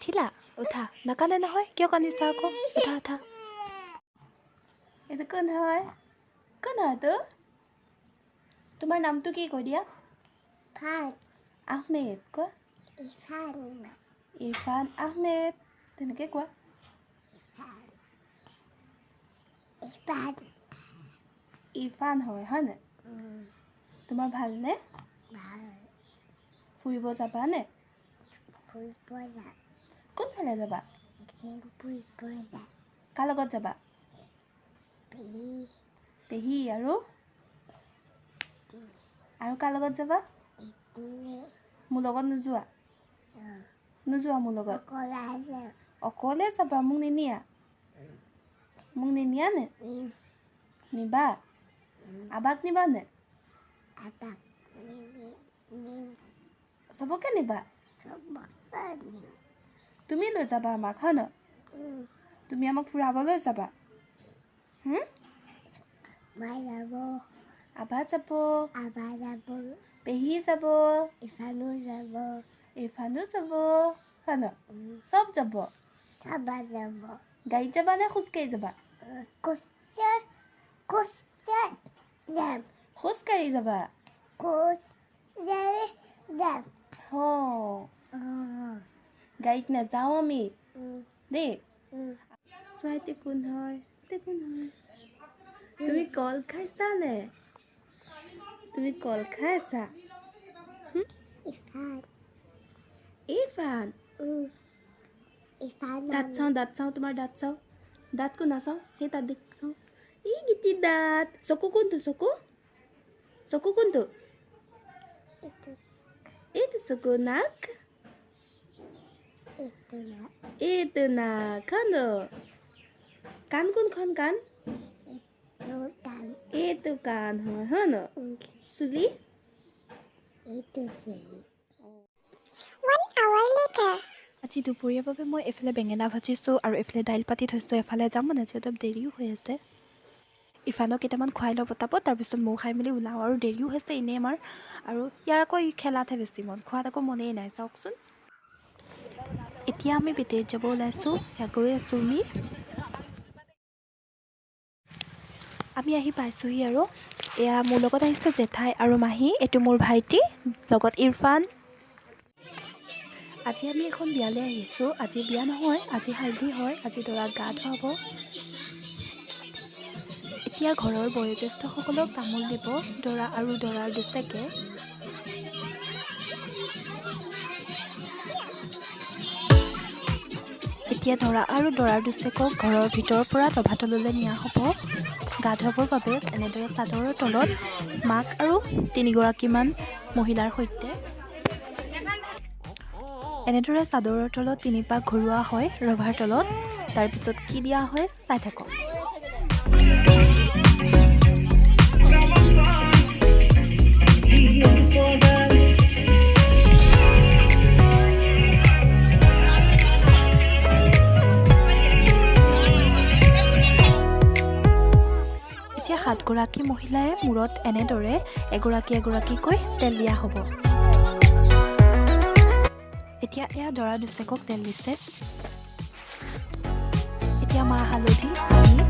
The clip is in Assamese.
উঠিলা? উঠা। নাকান্দে নহয়। কিয় কান্দিছা আকৌ? উঠা, উঠা। এইটো কোন হয়? কোন হয় এইটো? তোমাৰ নামটো কি কৈ দিয়া। ভাল। আহমেদ কোৱা। ইফান। ইৰফান আহমেদ, তেনেকৈ কোৱা। ইফান। ইৰফান হয়, হয়নে? তোমাৰ ভালনে? ভাল। ফুৰিব যাবানে? ফুৰিব যাম। কোনফালে যাবা? ফুৰিব যাম। কাৰ লগত যাবা? পেহী। পেহী আৰু আৰু কাৰ লগত যাবা? মোৰ লগত নোযোৱা? নোযোৱা মোৰ লগত? অকলে যাবা? মোক নিনিয়া? মোক নিনিয়া নে? নিবা? আবাক নিবা নে? চবকে নিবা? তুমি লৈ যাবা আমাক, হয় ন? তুমি আমাক ফুৰাবলৈ যাবা? আবা যাব, পেহী যাব, ইফানো যাব, হয় ন? চব যাব। গাড়ীত যাবা নে খোজকাঢ়ি যাবা? খোজকাঢ়ি যাবা? গাড়ীত নাযাওঁ আমি দেই। চোৱা, এইটো কোন হয়? এইটো কোন হয়? তুমি কল খাইছা নে? তুমি কল খাই আছা? ইৰফান। দাঁত চাওঁ, দাঁত চাওঁ, তোমাৰ দাঁত চাওঁ। দাঁত কোনা চাওঁ, সেই তাত দেখ চাওঁ। এই গিটি দাঁত। চকু কোনটো? চকু, চকু কোনটো? এইটো চকু। নাক? এইটো নাক, হয় ন? কাণ কোনখন কাণ? এইটো কাণ হয়, হয় ন? চুলি? আজি দুপৰীয়াৰ বাবে মই এইফালে বেঙেনা ভাজিছোঁ আৰু এইফালে দাইল পাতি থৈছোঁ। এফালে যাম মানে, যিহেতু দেৰিও হৈ আছে। ইৰফানক কেইটামান খুৱাই লওঁ পটাপট, তাৰপিছত ময়ো খাই মেলি ওলাওঁ। আৰু দেৰিও হৈছে এনেই আমাৰ। আৰু ইয়াৰ আকৌ ই খেলাতহে বেছি মন, খোৱাত আকৌ মনেই নাই। চাওকচোন, এতিয়া আমি বেটেৰীত যাব ওলাইছোঁ। ইয়াত গৈ আছোঁ আমি। আমি আহি পাইছোঁহি আৰু এয়া মোৰ লগত আহিছে জেঠাই আৰু মাহী, এইটো মোৰ ভাইটি, লগত ইৰফান। আজি আমি এখন বিয়ালৈ আহিছোঁ। আজি বিয়া নহয়, আজি হালধি হয়। আজি দৰাক গা ধুৱাব। এতিয়া ঘৰৰ বয়োজ্যেষ্ঠসকলক তামোল দিব দৰা আৰু দৰাৰ দুচেকে। এতিয়া দৰা আৰু দৰাৰ দুচেকক ঘৰৰ ভিতৰৰ পৰা ৰভাতললৈ নিয়া হ'ব গা ধুৱাবৰ বাবে। এনেদৰে চাদৰৰ তলত মাক আৰু তিনিগৰাকীমান মহিলাৰ সৈতে এনেদৰে চাদৰৰ তলত তিনিপাক ঘূৰোৱা হয় ৰভাৰ তলত। তাৰপিছত কি দিয়া হয় চাই থাকক। এতিয়া 7গৰাকী মহিলাই মূৰত এনেদৰে এগৰাকী এগৰাকীকৈ তেল দিয়া হ'ব। এতিয়া এয়া দৰা দুচেকক তেল দিছে। এতিয়া মাহ হালধি সানি